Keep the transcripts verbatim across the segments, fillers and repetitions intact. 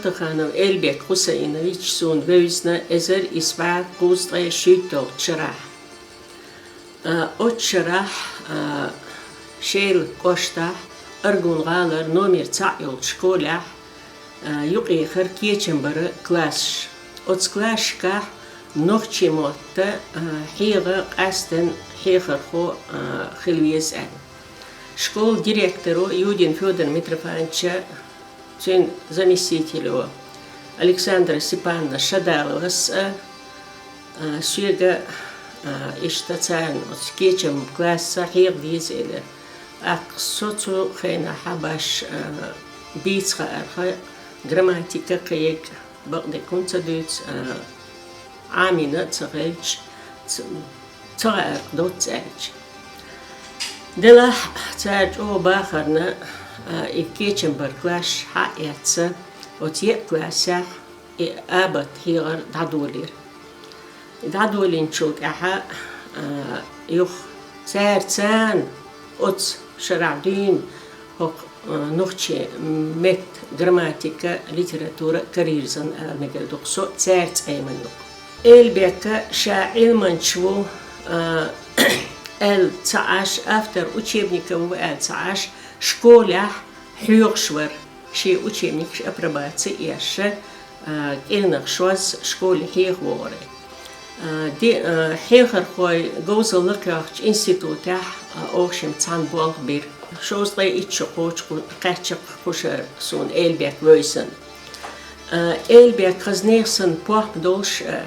Салтаханов Эльбек Хусаинович суна вевзина эзар исс бӀаь кхузткъе шийтталгӀачу шарахь. А, оцу шарахь, а, Шелан кӀоштахь, Аргун гӀалара номер цхьаъ йолчу школехь, а, юкъехара кечам бара классаш. Оцу классашкахь нохчийн мотт, а, хьеха къаьсттина хьехархо, а, хила веза аьлла. Школан директоро Юдин Фёдор Митрофановича, цуьнан заместитело Александра Степановна Шадаловас а, а, соьга, а, иштта царна оцу кечам класса хьеха деза элира. ТӀаккха со цу хенахь баш, а, бийца хаарха, грамматика кхин ерг бакъдерг хӀунда ца дуьйцу, а, Ӏамийна а ца хилча, ца, ца хаарх доцца аьлча. Делахь цара чӀогӀа бахарна, а, и кечам бар класс схьа а эцна, оцу еа классехь и абат хьехар дӀадолийра. ДӀадолийначул тӀаьхьа, а, юха цара царна оцу шарахь дуьйна хӀокху, а, нохчийн меттан грамматика, литература карийра сан ала мегар ду-кх со цаьрца Ӏемина юкъа. Эльбека ша Ӏилманча ву, а, аьлла ца Ӏаш, автор учебника ву аьлла ца Ӏаш, школехь хьоьхуш вара, шен учебникаш апробаци а еш, а, кӀирнах шозза школе хьеха вогӀура. А, ди-, а, хьехархой говзалла лакхайохучу институтехь, а, оха шимма цхьаьна болх бира. Шовзткъе итт шо кхочу кху-, кхаьчча кху шарахь суна Эльбек вевзина. А, Эльбек хаза нехан санна похӀма долуш а,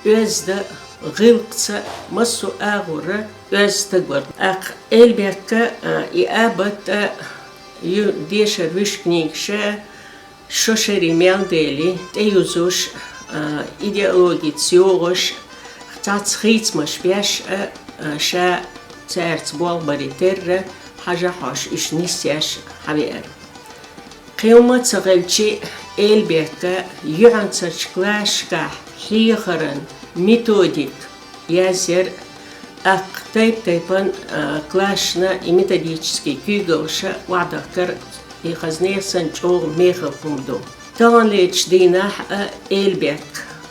оьзда а, гӀиллакхца а, массо а агӀора оьзда стаг вара. ТӀаккха Эльбека, а, и абат а, ю-, дешар вуьш книгаш а, шо шерийн мел дели тӀеюзуш, а, идеологица йогӀуш, цхьацца хийцамаш беш а, а, ша цаьрца болх баре терра, хьажа хьош уьш нисъеш хьавеара. Кхин хӀумма а ца хилча, Эльбека юьхьанцарчу классашкахь хьехаран методик язъяра, тӀаккха тайп-тайпана, а, классашна и методический куьйгаллаша охьадахкар, и хаза нехан санна чӀогӀа мехала хӀума ду. Таханлерчу дийнахь а Эльбек,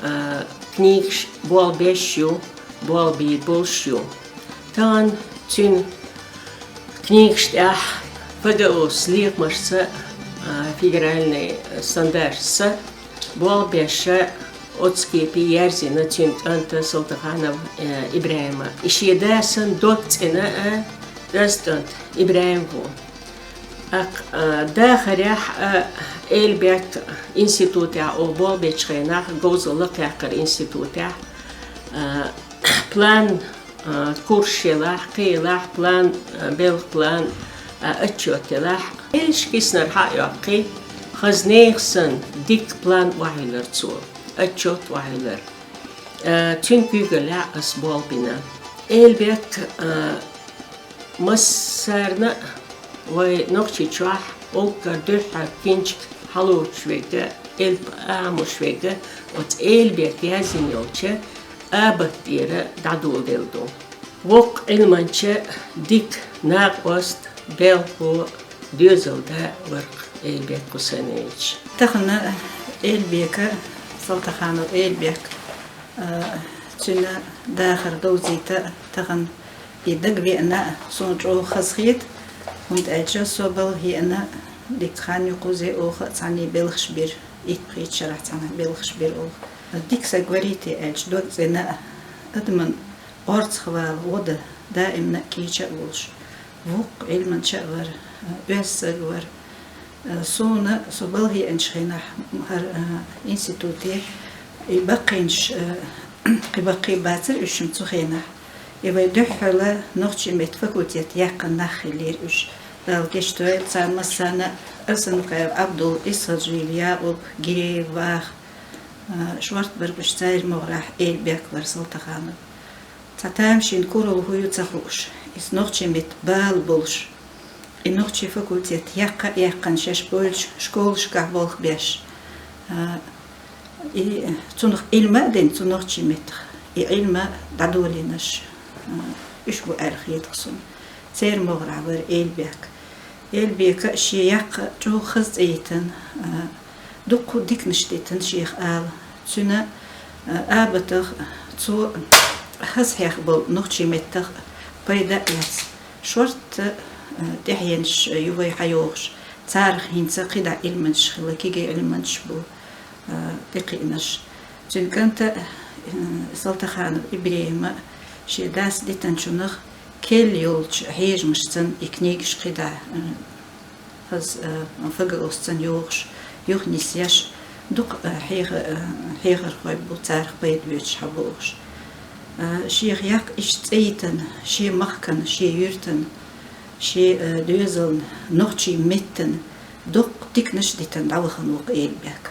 а, книгаш болх беш ю, болх бийр болуш ю. Тахана цуьнан книгаш тӀехь ФГО-с лехамашца, а, федеральный стандартца болх беш, оцу кепе яьрзина цуьнан кӀанта Салтаханов, э, ИбрахӀима. И шен да санна дог цӀена а, оьзда кӀант ИбрахӀим ву. ТӀаккха, а, дахарехь а, Эльбек институтехь оха болх бечу хенахь, говзалла лакхаяккхара институтехь, а, план, а, курсаш елахь, кхин елахь план, а, белхан план, а, отчет елахь. Элш киснар хьа а йоккхий, хаза нехан санна дика план охьайиллира цо, отчет охьайиллира. А, цуьнан куьйгаллехь ас болх бина. Эльбек, а, массарна а вай Нохчийчохь уггар дуьххьара кинчиг хьалоцуш верг а, элп Ӏамош верг а оцу Эльбека яздина йолчу абат тӀера дӀадоладелла ду. Воккха Ӏилманча, дика накъост, белхо, доьзалан да вара-кх Эльбек Хусаинович. Тахана Эльбека, Салтаханов Эльбек, а, цуьнан дахар довзийта тахана и дагавеана суна чӀогӀа хазахета, хӀунда аьлча со балха еана дикка хан юккъе оха а цхьаьна белхаш бира, итт-пхийтта шарахь цхьаьна белхаш бира оха. Дика стаг варий те аьлча, дог цӀена а, адаман орцахвала гӀо дан даимна а кийча а волуш, воккха Ӏилманча а вара, оьзда стаг вара. Суна, со балха еанчу хенахь, хӀара, а, институте и баккхийнаш, а, кхин баккхий бацара уьш шимма цу хенахь. И вай дуьххьара нохчийн меттан факультет яьккхина нах хиллера уьш. Дала гечдойла царна массарна а: Арсанукаев Ӏабдул, Исхаджиев Якъуб, Гиреев Ваха, а, шортта бара уьш, церан могӀарехь Эльбек вара Салтаханов. Цхьа тамашийна куралла хӀун ю ца хууш, иза нохчийн меттан бала болуш, и нохчийн факультет яккха а яьккхина шаьш бовлучу школашкахь болх беш, а, и цунах Ӏилма а дина цу нохчийн меттах, и Ӏилма дӀадолийнарш, а, уьш бу аьлла хета-кх суна. Церан могӀарехь вара Эльбек. Эльбека шен яккха чӀогӀа хаза цӀе йитина, а, Дуккха диканаш дитан шех ала. Цуьнан, а, абатах, цо хаза хьех болу нохчийн меттах пайда а эц. Шорта, а, тӀаьхьенаш ю вай хьайогӀуш. Царах хӀинца кхидӀа Ӏилманчаш хилла, кегий Ӏилманчаш бу, а, тӀекхиънарш. Цуьнан кӀанта, а, Салтаханов ИбрахӀима шен дас дитанчунах кел йолчу хьежамашца и книгаш кхидӀа, а, хаза, а, ФГОС-цан йогӀуш, юханисъеш, дукха, а, хьеха-, а, хьехархой бу, царах пайда оьцуш хьабогӀуш. А, шех яккха иштта цӀе йитан, шен махкан, шен юьртан, шен, а, доьзална, нохчийн меттан дуккха диканаш дитан дӀавахана ву-кх Эльбек.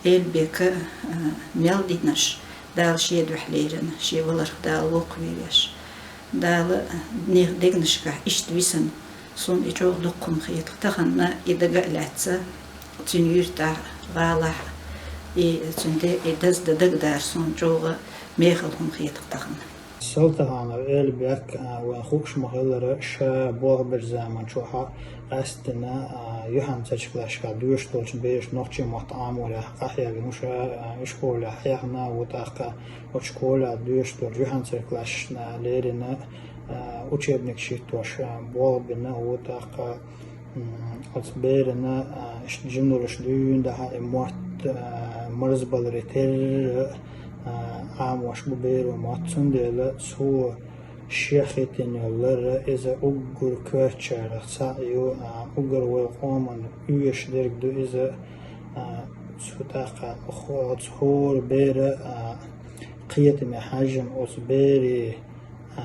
Эльбека, а, мел динарш Дала шен дуьхьа лерина, шен валарх Дала воккхаве веш. Дала, а, нехан дегнашкахь иштта висина, суна и чӀогӀа дуккха хӀума хета-кх. Тахана и дага а лаьцна, цуьнан юьртахь, гӀалахь, и цуьнан де, и даздан дагадара суна чӀогӀа мехала хӀума хета-кх тахана. Салтаханов Эльбек, а, вайн хууш ма-хиллара, ша болх бечу заманчохь а къаьсттина, а, юьхьанцарчу классашкахь доьшуш долчу берашна нохчийн мотт Ӏаморехь къахьегна ву ша, а, ишколехь хьехна а ву, тӀаккха оцу школехь доьшуш долчу юьхьанцарчу классашна леррина, а, учебникаш хӀиттош, а, болх бина а ву, тӀаккха М, оцу берана, а, иштта жима долуш дуьйна дахьа и мотт, а, марзбаларе терра, а, Ӏамош бу беро мотт. Цундела цо шех хӀиттина йолу лар иза уггар коьртачарах цхьаъ ю, а, уггар вай къоман оьшуш дерг ду иза, а, цу тӀаккха хо-, оцу хӀора бера, а, кхетаме хьаьжжина оцу берийн а,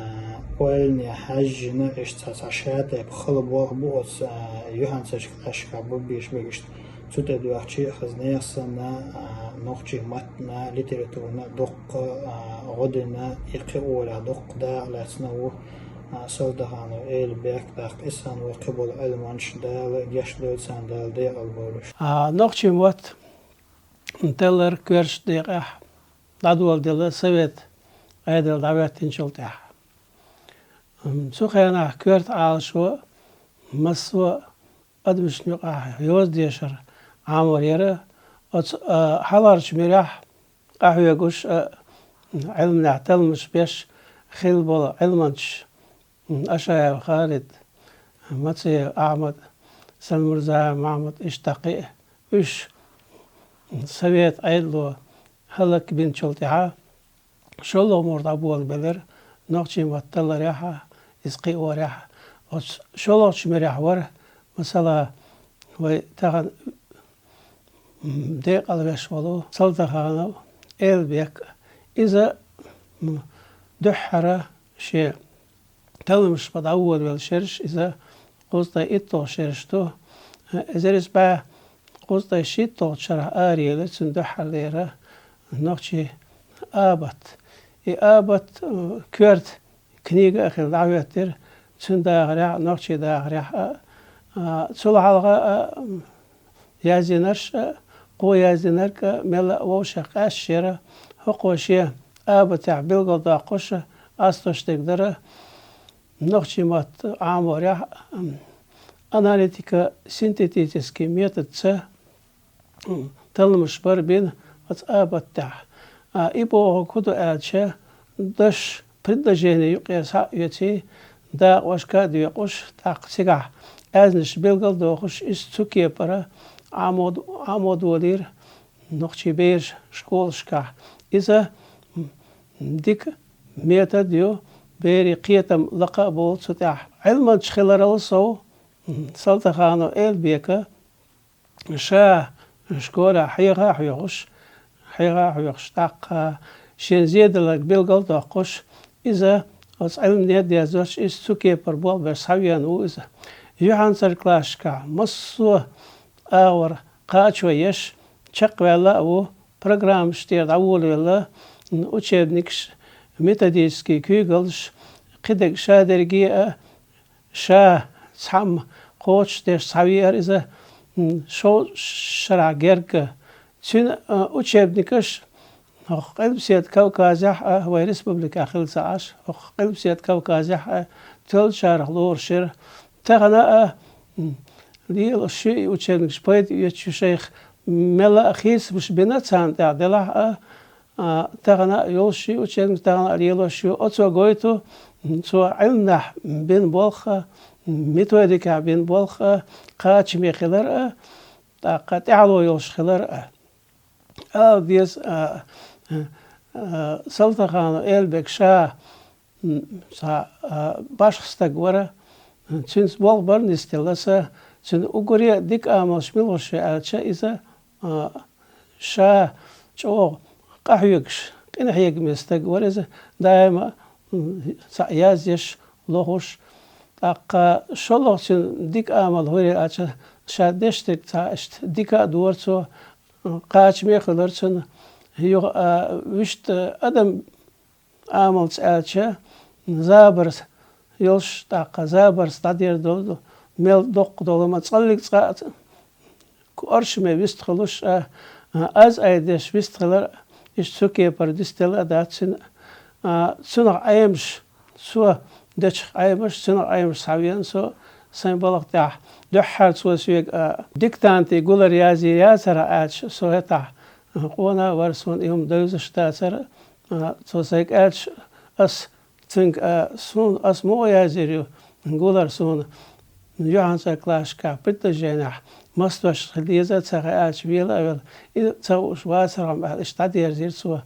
ойлане хьаьжжина, иштта цхьа, цхьа шатайпа хала болх бу оцу, а, юьхьанцарчу классашкахь бан безаш берг иштта. Цу тӀе доьхчий хаза нехан санна, а, нохчийн маттана, литературана доккха, а, гӀо дина, и кхиорехь доккха дакъа лаьцна ву, а, Салтаханов Эльбек, тӀаккха и санна вай кхиболу Ӏилманчаш, Дала гечдойла царна, Дала декъал бойла уьш. А, нохчийн мотт таллар коьртачу декъехь дӀадоладелла совет Ӏедал дӀахӀоьттинчул тӀаьхьа. М, цу хенахь коьрта Ӏалашо массо а адамашна юкъахь йоза дешар Ӏамор яра. Оцу, а, хьалхарчу муьрехь къахьоьгуш а, Ӏилманехь талламаш беш хилла болу Ӏилманчаш, Ашаев Халид, Мациев Ахьмад, Салмурзаев Махьмад, иштта кхин а, уьш совет Ӏедало хӀаллакбинчул тӀаьхьа шолгӀа мур дӀаболабелира нохчийн мотт талларехь а, иза кхиорехь а. Оцу шолгӀачу муьрехь вара, масала, вай тахана м, декъалвеш волу Салтаханов Эльбек. Иза, м, дуьххьара шен талламаш бан дӀаволавелла шераш, иза кхузткъе итталгӀа шераш ду. Эзар исс бӀе кхузткъе шийтталгӀачу шарахь араелира цуьнан дуьххьарлера нохчийн абат. И абат, м, коьрта книга а хилла дӀахӀоьттира, цуьнан дахарехь а, нохчийн дахарехь а, а, цул хьалха а, м, яздинарш а, кхо яздинарг а мелла а вовшех къаьсташ яра, хӀокхо шен абатехь билгалдоккхуш а, къастош дерг дара, нохчийн мотт Ӏаморехь а, м, аналитико-синтетический методца, м, талламаш бара бина оцу абат тӀехь. А, и бохург хӀун ду аьлча, дош предложени юкъе схьа а оьций, дакъошка а доькъуш, тӀаккха цигахь аьзнаш билгал а дохуш, иза цу кепара Ӏамо-, Ӏамо долийра нохчийн бераш школашкахь. Иза, м, дика метод ю, берийн кхетам лакха а бовлу цу тӀехь. Ӏилманча хиларал сов, м, Салтаханов Эльбека ша школехь хьеха а хьоьхуш, хьеха а хьоьхуш, тӀаккха шен зеделларг билгал а доккхуш, иза оцу Ӏилмане а дезош, иза цу кепара болх беш схьавеана ву иза. Юьхьанцарчу классашкахь массо а агӀор кхачо еш, чекхваьлла а ву, программаш тӀера дӀаволавелла, м, учебникаш, методический куьйгаллаш, кхидерг шадерриге а, ша цхьамма кхочушдеш схьавеара иза, м, шовзткъа шарахь гергга. Цуьнан, а, учебникаш хӀокху Къилбаседа Кавказехь а, вайн республикехь хилла ца Ӏаш, хӀокху Къилбаседа Кавказехь а тоьллачарах лоруш яра. Тахана а, м, лела ши учебникаш пайда оьцуш ю шайх, мелла а хийцамаш бина царна тӀехь делахь а, а, тахана а йолуш ю, учебник тахана а лелош ю, оцо гойту цо Ӏилманехь бина болх а, методикехь бина болх а, кхачаме хилар а, тӀаккха тӀаьхьало йолуш хилар а. Ала деза, а, а, Салтаханов Элбек ша, м, цхьа, а, башха стаг вара, цуьнца болх бара нисделла сан, цуьнан уггаре а дика амалш муьлхаш ю аьлча, иза, а, ша чӀогӀа къахьоьгуш, къинхьегаме стаг вара иза, даима, м, цхьаъ язъеш, лохуш. ТӀаккха шолгӀа цуьнан дика амал хӀун яра аьлча, ша деш дерг цхьа иштта дика а дора цо, кхачаме а хилар цуьнан. Юха, а, вуьшта адам амалца аьлча, забарца йолуш, тӀаккха забарца дӀадер долу, мел доккха долу, ма цкъаллиг цкъа а оршаме вистхуьлуш а, а, аз айдеш вистхилар а, иштта цу кепара дистелла а дац цуьнан, а, цунах Ӏемаш, цо дечах Ӏемаш, цунах Ӏемаш схьавеана со сайн балха тӀехь. Дуьххьара цо соьга, а, диктанте гулар язйийр яцара аьлча, со хӀетахь, а, къона а вара, суна и хӀума девзаш дацара, а, цо сайга аьлча, ас цуьнга, а, суна, ас муха язйийр ю гулар суна юьхьанца классашкахь, предложенехь, мостагӀча хила деза а ца хаьа аьлча, вела а велла, и ца хууш вацара хьуна аьлла, иштта дӀадерзийра цо.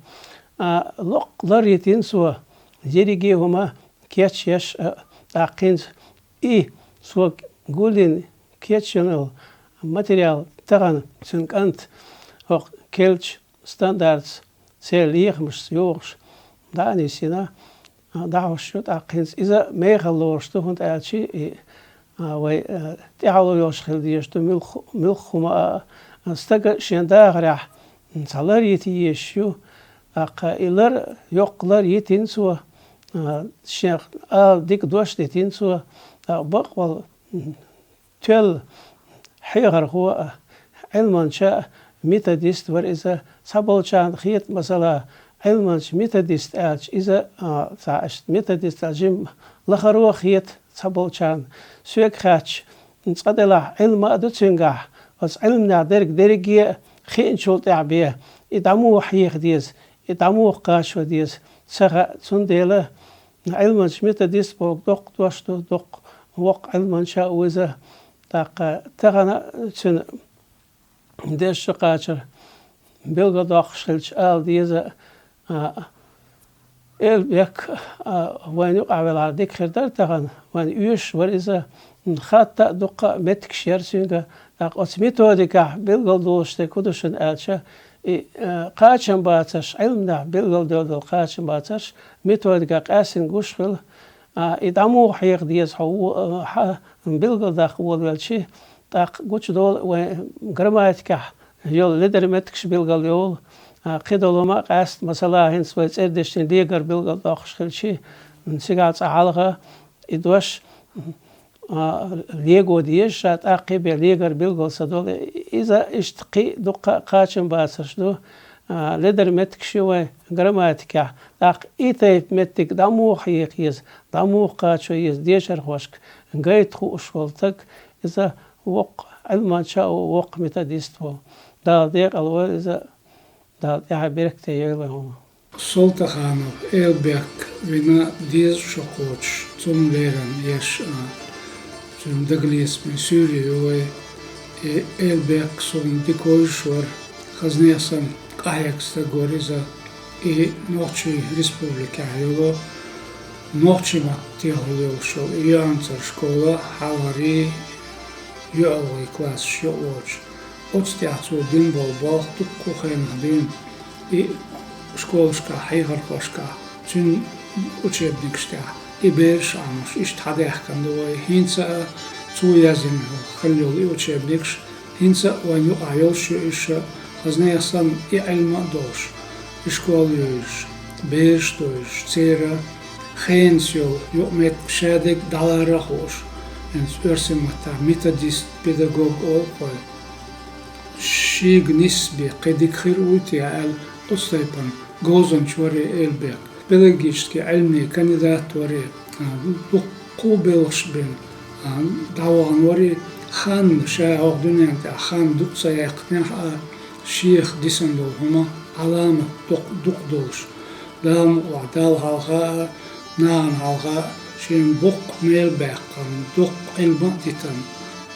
А, локх лар йитина цо, ерриге а хӀума кечъеш, а, тӀаккха хӀинца и цо гулйина кечйина материал тахана цуьнан кӀанта хӀокху керлачу стандартца, церан лехамашца йохуш дӀа а нисйина, а, дӀахьош ю, тӀаккха хӀинца иза мехала лоруш ду, хӀунда аьлча и, а, вай, а, тӀаьхьало йолуш хила дезаш ду, муьлхха, муьлхха хӀума а, а, стага шен дахарехь цхьа лар йита езаш ю, тӀаккха и лар, йоккха лар йитина цо, а, шен ала дика дош дитина цо, тӀаккха бакъволу, м, тоьлла хьехархо а, Ӏилманча а, методист вара иза. Цхьаболчарна хета, масала, Ӏилманча, методист аьлча, иза, а, цхьа иштта методист аьлча, жимма лахаро а хета цхьаболчарна. Соьга хаьттича, цкъа делахь Ӏилма а ду цуьнгахь, оцу Ӏилманехь дерг дерриге а хиъначул тӀаьхьа бен, и дӀа муха хьеха деза, и дӀа муха кхачо деза ца хаьа. Цундела Ӏилманча, методист бохург доккха дош ду, доккха воккха Ӏилманча а ву иза. ТӀаккха тахана цуьнан дешча кхачар билгалдоккхуш хилча ала деза, а, Элбек, а, вайна юкъахь велахьара дика хир дара тахана, вайна оьшуш вара иза, хатта а дуккха а меттигаш яра цуьнга, тӀаккха оцу методикехь билгалдолуш дерг хӀун ду шуна аьлча, и, а, кхачамбацарш, Ӏилманехь билгалдевлла долу кхачамбацарш методикехь къаьстина гуш хуьлу, а, и дӀа муха хьеха деза хьо, а, хьан билгалдаккха волавелчи, тӀаккха гучудолу вайн грамматикехь йолу ледар меттигаш билгалйовлу, а, кхидолу ма а къаьста, масала, хӀинца вай цӀердешнийн легар билгалдоккхуш хилчи, цигахь цкъа хьалха и дош, а, лего деза ша, тӀаккха бен легар билгал ца долу. Иза иштта кхин а дуккха а кхачамбацарш ду, а, ледар меттигаш ю вайн грамматикехь. ТӀаккха и тайпа меттиг дӀа муха хьеха еза, дӀа муха кхачо еза, дешархошка гайта хууш волу стаг, иза воккха Ӏилманча а ву, воккха методист а ву. Дала декъала войла иза, Дала тӀаьхье беркате йойла хьуна. Салтаханов Элбек вина деза шо кхочуш, цунна леррина еш а, цуьнан дагалецаман суьйре ю вай. И Элбек суна дика вевзаш вара, хазнех санна къахьегна стаг вара иза. И Нохчийн Республикехь йолу нохчийн мотт техула йолуш йолу и юьхьанцара школа хьалхарий, йоьалгӀий классаш юкъавоцуш. Оцу тӀехь цо дина болу болх дуккха а хенахь дуьйна и школашкахь, хьехархошкахь, цуьнан учебникаш тӀехь и бераш Ӏамош, иштта хьадаьхкина ду вай. ХӀинца а цо язйина хилла йолу и учебникаш, хӀинца а вайн юкъахь йолуш ю иза, хазнех санна и Ӏилма а долуш, и школа йовзуш, бераш а довзуш, церан хенца йолу юкъаметтиг, шадерг дӀалара а хууш, хӀинца оьрсийн маттахь методист, педагог олу-кх вай. Шега нисбе кхин дика хир вуй те аьлла, оцу тайпана говзанча вара и Элбек. Педагогический Ӏилмийн кандидат вара и, а, дуккха а белхаш бина, а, дӀавахана вара и. Хан ша хӀокху дуьнен тӀехь, хан дукха ца яьккхинехь а, Шех дисина долу хӀума Ӏаламат доккха дукха долуш, Дала мукъалахь, Далла хьалха а, нахана хьалха а шен боккха мел баьккхина, доккха Ӏилма а дитина,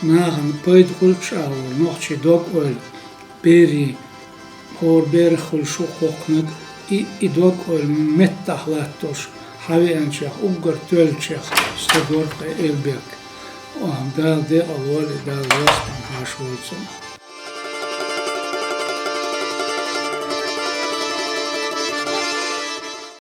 нахана пайда хуьлуш а волу нохчийн дог-ойла берийн, хӀора берах хуьлуш ву кхокхунаг, и, и дог-ойла меттахь латтош, хьан веанчех, уггар тоьллачех стаг вара-кх Элбек. Дала декъал войла, Дала васкъана хьаша войла цунах.